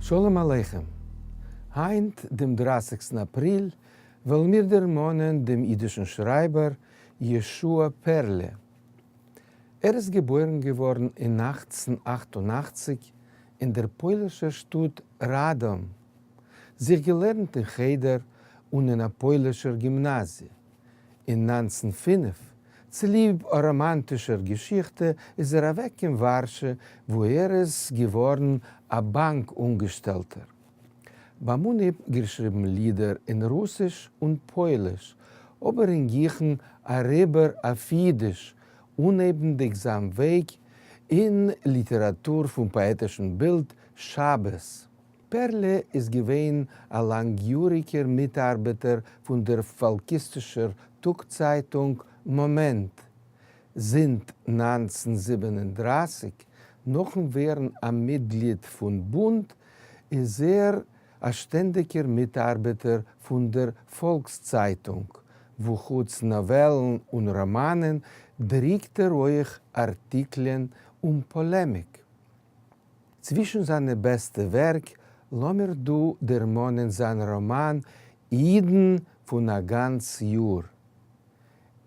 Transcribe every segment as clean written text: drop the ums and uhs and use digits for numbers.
שלום עליכם! היינט דעם דרייסיגסטן אפריל וועלן מיר דערמאנען דעם אידישן שרייבער ישוע פערלע. ער איז געבוירן געווארן אין 1888 אין דער פוילישער שטאט ראדאם, זיך געלערנט אין חדר און אין א פוילישער גימנאזיע. אין 1905, צוליב א ראמאנטישער געשיכטע, איז ער אוועק קיין ווארשע, וואו ער איז געווארן א באנק אנגעשטעלטער. ביים אנהייב געשריבן לידער אין רוסיש און פויליש, אבער אין גיכן אריבער אויף אידיש, אנהייבנדיג זיין וועג אין ליטעראטור פון פאעטישן בילד שבת. פערלע איז געווען א לאנגיאריגער מיטארבעטער פון דער פאלקיסטישער טאג-צייטונג מאמענט. זינט 1937, נאכן ווערן א מיטגליד פון בונד, איז ער א שטענדיגער מיטארבעטער פון דער פאלקס-צייטונג, וואו חוץ נאוועלן און ראמאנען דריקט ער אויך ארטיקלען און פאלעמיק. צווישן זיינע בעסטע ווערק לאמיר דא דערמאנען זיין ראמאן אידן פון א גאנץ יאר.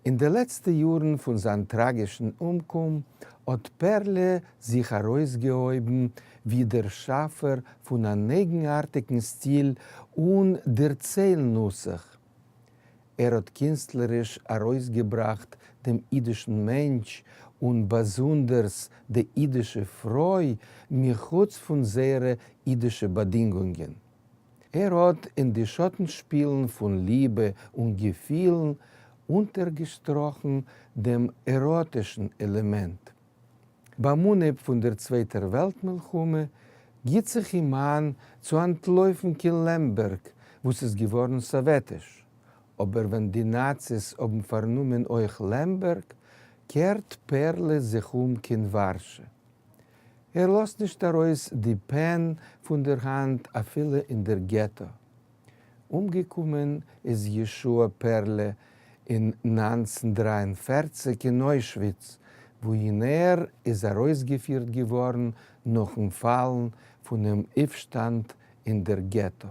אין די לעצטע יארן פון זיין טראגישן אומקום האט פערלע זיך ארויסגעהויבן ווי דער שאפער פון אן אייגנארטיגן סטיל און דערצייל-נוסח. ער האט קינסטלעריש ארויסגעבראכט דעם אידישן מענטש און באזונדערס די אידישע פרוי מחוץ פון זייערע אידישע באדינגונגען. ער האט אין די שאטנשפילן פון ליבע און געפילן אונטערגעשטראכן דעם עראטישן עלעמענט. ביים אנהייב פון דער צווייטער וועלט מלחמה גיט זיך אים איין צו אנטלויפן קיין לעמבערג וואס איז געווארן סאוועטיש, אבער ווען די נאציס האבן פארנומען אויך לעמבערג קערט פערלע זיך אום קיין ווארשע. ער לאזט נישט ארויס די פען פון דער האנט אפילו אין דער געטא. אומגעקומען איז ישוע פערלע אין 1943 אין אוישוויץ, וואוהין ער איז ארויסגעפירט געווארן נאכן פאלן פונעם אויפשטאנד אין דער געטא.